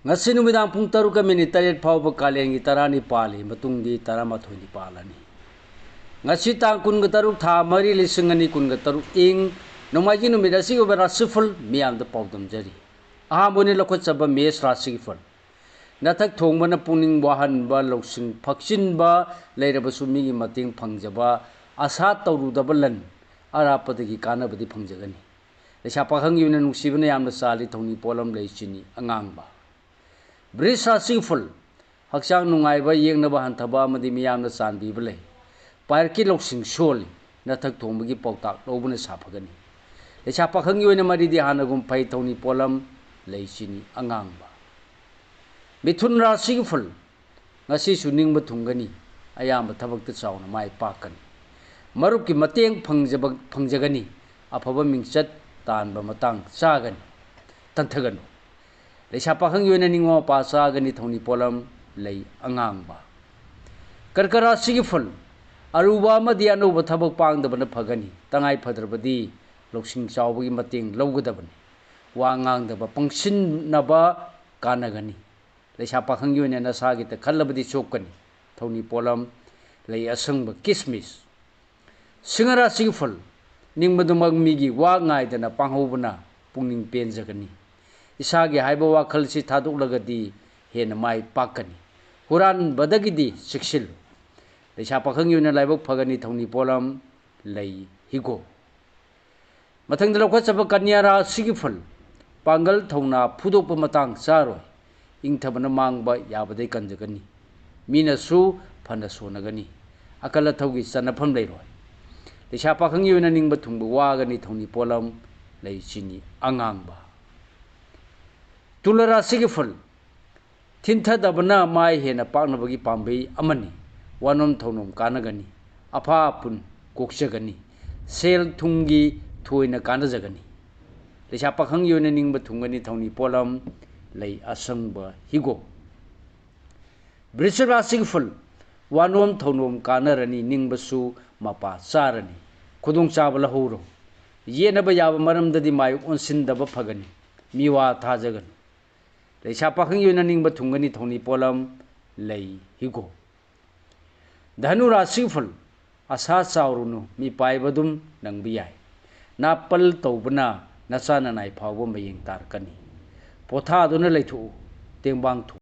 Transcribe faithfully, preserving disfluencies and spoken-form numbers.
ꯉꯁꯤ ꯅꯨꯃꯤꯗꯥꯡ ꯄꯨꯡ ꯇꯔꯨꯛꯀ ꯃꯤꯅꯤꯠ ꯇꯔꯦꯠ ꯐꯥꯎꯕ ꯀꯥꯂꯦꯟꯒꯤ ꯇꯔꯥꯅꯤ ꯄꯥꯜꯂꯤ, ꯃꯇꯨꯡꯗꯤ ꯇꯔꯥꯃꯥꯊꯣꯏꯅꯤ ꯄꯥꯜꯂꯅꯤ꯫ ꯉꯁꯤ ꯇꯥꯡ ꯀꯨꯟꯒ ꯇꯔꯨꯛ, ꯊꯥ ꯃꯔꯤ, ꯂꯤꯁꯤꯡ ꯑꯅꯤ ꯀꯨꯟꯒ ꯇꯔꯨꯛ, ꯏꯪ ꯅꯣꯡꯃꯥꯏꯖꯤꯡ ꯅꯨꯃꯤꯠ ꯑꯁꯤꯒꯤ ꯑꯣꯏꯕ ꯔꯥꯁꯤꯐꯜ ꯃꯤꯌꯥꯝꯗ ꯄꯥꯎꯗꯝꯖꯔꯤ꯫ ꯑꯍꯥꯟꯕ ꯑꯣꯏꯅ ꯂꯧꯈꯠꯆꯕ ꯃꯦꯁ ꯔꯥꯁꯤꯒꯤ ꯐꯜ꯫ ꯅꯊꯛ ꯊꯣꯡꯕꯅ ꯄꯨꯛꯅꯤꯡ ꯋꯥꯍꯟꯕ, ꯂꯧꯁꯤꯡ ꯐꯛꯆꯤꯟꯕ ꯂꯩꯔꯕꯁꯨ ꯃꯤꯒꯤ ꯃꯇꯦꯡ ꯐꯪꯖꯕ, ꯑꯁꯥ ꯇꯧꯔꯨꯗꯕ ꯂꯟ ꯑꯔꯥꯞꯄꯗꯒꯤ ꯀꯥꯟꯅꯕꯗꯤ ꯐꯪꯖꯒꯅꯤ꯫ ꯂꯩꯁꯥ ꯄꯥꯈꯪꯒꯤ ꯑꯣꯏꯅ ꯅꯨꯡꯁꯤꯕꯅ ꯌꯥꯝꯅ ꯆꯥꯜꯂꯤ, ꯊꯧꯅꯤ ꯄꯣꯠꯂꯝ ꯂꯩ ꯆꯤꯅꯤ ꯑꯉꯥꯡꯕ꯫ ꯕ꯭ꯔꯤꯖ ꯔꯥꯁꯤꯒꯤ ꯐꯜ꯫ ꯍꯛꯆꯥꯡ ꯅꯨꯡꯉꯥꯏꯕ, ꯌꯦꯡꯅꯕ ꯍꯟꯊꯕ ꯑꯃꯗꯤ ꯃꯤꯌꯥꯝꯅ ꯆꯥꯟꯕꯤꯕ ꯂꯩ꯫ ꯄꯥꯏꯔꯛꯀꯤ ꯂꯧꯁꯤꯡ ꯁꯣꯜꯂꯤ, ꯅꯊꯛ ꯊꯣꯡꯕꯒꯤ ꯄꯥꯎꯇꯥꯛ ꯂꯧꯕꯅ ꯁꯥꯐꯒꯅꯤ꯫ ꯂꯩꯁꯥ ꯄꯥꯈꯪꯒꯤ ꯑꯣꯏꯅ ꯃꯔꯤꯗꯤ ꯍꯥꯟꯅꯒꯨꯝ ꯐꯩ, ꯊꯧꯅꯤ ꯄꯣꯠꯂꯝ ꯂꯩ ꯆꯤꯅꯤ ꯑꯉꯥꯡꯕ꯫ ꯃꯤꯊꯨꯟ ꯔꯥꯁꯤꯒꯤ ꯐꯜ꯫ ꯉꯁꯤꯁꯨ ꯅꯤꯡꯕ ꯊꯨꯡꯒꯅꯤ, ꯑꯌꯥꯝꯕ ꯊꯕꯛꯇ ꯆꯥꯎꯅ ꯃꯥꯏ ꯄꯥꯛꯀꯅꯤ꯫ ꯃꯔꯨꯞꯀꯤ ꯃꯇꯦꯡ ꯐꯪꯖꯕ-, ꯐꯪꯖꯒꯅꯤ, ꯑꯐꯕ ꯃꯤꯡꯆꯠ ꯇꯥꯟꯕ ꯃꯇꯥꯡ ꯆꯥꯒꯅꯤ, ꯇꯟꯊꯒꯅꯨ꯫ ꯂꯩꯁꯥ ꯄꯥꯈꯪꯒꯤ ꯑꯣꯏꯅ ꯅꯤꯡꯉꯣ ꯃꯄꯥ ꯆꯥꯒꯅꯤ, ꯊꯧꯅꯤ ꯄꯣꯠꯂꯝ ꯂꯩ ꯑꯉꯥꯡꯕ꯫ ꯀꯔꯀ ꯔꯥꯁꯤꯒꯤ ꯐꯜ꯫ ꯑꯔꯨꯕ ꯑꯃꯗꯤ ꯑꯅꯧꯕ ꯊꯕꯛ ꯄꯥꯡꯗꯕꯅ ꯐꯒꯅꯤ, ꯇꯉꯥꯏ ꯐꯗ꯭ꯔꯕꯗꯤ ꯂꯧꯁꯤꯡ ꯆꯥꯎꯕꯒꯤ ꯃꯇꯦꯡ ꯂꯧꯒꯗꯕꯅꯤ꯫ ꯋꯥ ꯉꯥꯡꯗꯕ ꯄꯪꯁꯤꯟꯅꯕ ꯀꯥꯟꯅꯒꯅꯤ꯫ ꯂꯩꯁꯥ ꯄꯥꯈꯪꯒꯤ ꯑꯣꯏꯅ ꯅꯁꯥꯒꯤꯇ ꯈꯜꯂꯕꯗꯤ ꯆꯣꯞꯀꯅꯤ꯫ ꯊꯧꯅꯤ ꯄꯣꯠꯂꯝ ꯂꯩ ꯑꯁꯪꯕ ꯀꯤꯁꯃꯤꯁ꯫ ꯁꯤꯡꯍ ꯔꯥꯁꯤꯒꯤ ꯐꯜ꯫ ꯅꯤꯡꯕꯗꯨꯃꯛ ꯃꯤꯒꯤ ꯋꯥ ꯉꯥꯏꯗꯅ ꯄꯥꯡꯍꯧꯕꯅ ꯄꯨꯛꯅꯤꯡ ꯄꯦꯟꯖꯒꯅꯤ꯫ ꯏꯁꯥꯒꯤ ꯍꯥꯏꯕ ꯋꯥꯈꯜꯁꯤ ꯊꯥꯗꯣꯛꯂꯒꯗꯤ ꯍꯦꯟꯅ ꯃꯥꯏ ꯄꯥꯛꯀꯅꯤ꯫ ꯍꯨꯔꯥꯟꯕꯗꯒꯤꯗꯤ ꯆꯦꯛꯁꯤꯜꯂꯨ꯫ ꯂꯩꯁꯥ ꯄꯥꯈꯪꯒꯤ ꯑꯣꯏꯅ ꯂꯥꯏꯕꯛ ꯐꯒꯅꯤ, ꯊꯧꯅꯤ ꯄꯣꯠꯂꯝ ꯂꯩ ꯍꯤꯒꯣꯛ꯫ ꯃꯊꯪꯗ ꯂꯧꯈꯠꯆꯕ ꯀꯟꯌꯥ ꯔꯥꯁꯤꯒꯤ ꯐꯜ꯫ ꯄꯥꯡꯒꯜ ꯊꯧꯅꯥ ꯐꯨꯗꯣꯛꯄ ꯃꯇꯥꯡ ꯆꯥꯔꯣꯏ꯫ ꯏꯪꯊꯕꯅ ꯃꯥꯡꯕ ꯌꯥꯕꯗꯩ ꯀꯟꯖꯒꯅꯤ꯫ ꯃꯤꯅꯁꯨ ꯐꯅ ꯁꯣꯟꯅꯒꯅꯤ꯫ ꯑꯀꯜ ꯑꯊꯧꯒꯤ ꯆꯟꯅꯐꯝ ꯂꯩꯔꯣꯏ꯫ ꯂꯩꯁꯥ ꯄꯥꯈꯪꯒꯤ ꯑꯣꯏꯅ ꯅꯤꯡꯕ ꯊꯨꯡꯕ ꯋꯥꯒꯅꯤ, ꯊꯧꯅꯤ ꯄꯣꯠꯂꯝ ꯂꯩ ꯆꯤꯅꯤ ꯑꯉꯥꯡꯕ꯫ ꯇꯨꯂ ꯔꯥꯁꯤꯒꯤ ꯐꯜ꯫ ꯊꯤꯟꯊꯗꯕꯅ ꯃꯥꯏ ꯍꯦꯟꯅ ꯄꯥꯛꯅꯕꯒꯤ ꯄꯥꯝꯕꯩ ꯑꯃꯅꯤ꯫ ꯋꯥꯅꯣꯝ ꯊꯧꯅꯣꯝ ꯀꯥꯟꯅꯒꯅꯤ꯫ ꯑꯐꯥ ꯑꯄꯨꯟ ꯀꯣꯛꯆꯒꯅꯤ꯫ ꯁꯦꯜ ꯊꯨꯝꯒꯤ ꯊꯣꯏꯅ ꯀꯥꯟꯅꯖꯒꯅꯤ꯫ ꯂꯩꯁꯥ ꯄꯥꯈꯪꯒꯤ ꯑꯣꯏꯅ ꯅꯤꯡꯕ ꯊꯨꯡꯒꯅꯤ, ꯊꯧꯅꯤ ꯄꯣꯠꯂꯝ ꯂꯩ ꯑꯁꯪꯕ ꯍꯤꯒꯣꯛ꯫ ꯕ꯭ꯔꯤꯁ ꯔꯥꯁꯤꯒꯤ ꯐꯜ꯫ ꯋꯥꯅꯣꯝ ꯊꯧꯅꯣꯝ ꯀꯥꯟꯅꯔꯅꯤ, ꯅꯤꯡꯕꯁꯨ ꯃꯄꯥ ꯆꯥꯔꯅꯤ꯫ ꯈꯨꯗꯣꯡꯆꯥꯕ ꯂꯧꯍꯧꯔꯣ꯫ ꯌꯦꯠꯅꯕ ꯌꯥꯕ ꯃꯔꯝꯗꯗꯤ ꯃꯥꯏ ꯑꯣꯟꯁꯤꯟꯗꯕ ꯐꯒꯅꯤ꯫ ꯃꯤꯋꯥ ꯊꯥꯖꯒꯅꯨ꯫ ꯂꯩꯁꯥ ꯄꯥꯈꯪꯒꯤ ꯑꯣꯏꯅ ꯅꯤꯡꯕ ꯊꯨꯡꯒꯅꯤ, ꯊꯧꯅꯤ ꯄꯣꯠꯂꯝ ꯂꯩ ꯍꯤꯒꯣ꯫ ꯙꯅꯨ ꯔꯥꯁꯤꯐꯜ, ꯑꯁꯥ ꯆꯥꯎꯔꯨꯅꯨ, ꯃꯤꯄꯥꯏꯕ ꯑꯗꯨꯝ ꯅꯪꯕ ꯌꯥꯏ꯫ ꯅꯥꯄꯜ ꯇꯧꯕꯅ ꯅꯆꯥ ꯅꯅꯥꯏ ꯐꯥꯎꯕ ꯃꯌꯦꯡ ꯇꯥꯔꯛꯀꯅꯤ꯫ ꯄꯣꯊꯥꯗꯨꯅ ꯂꯩꯊꯣꯛꯎ, ꯇꯦꯡꯕꯥꯡ ꯊꯣꯛ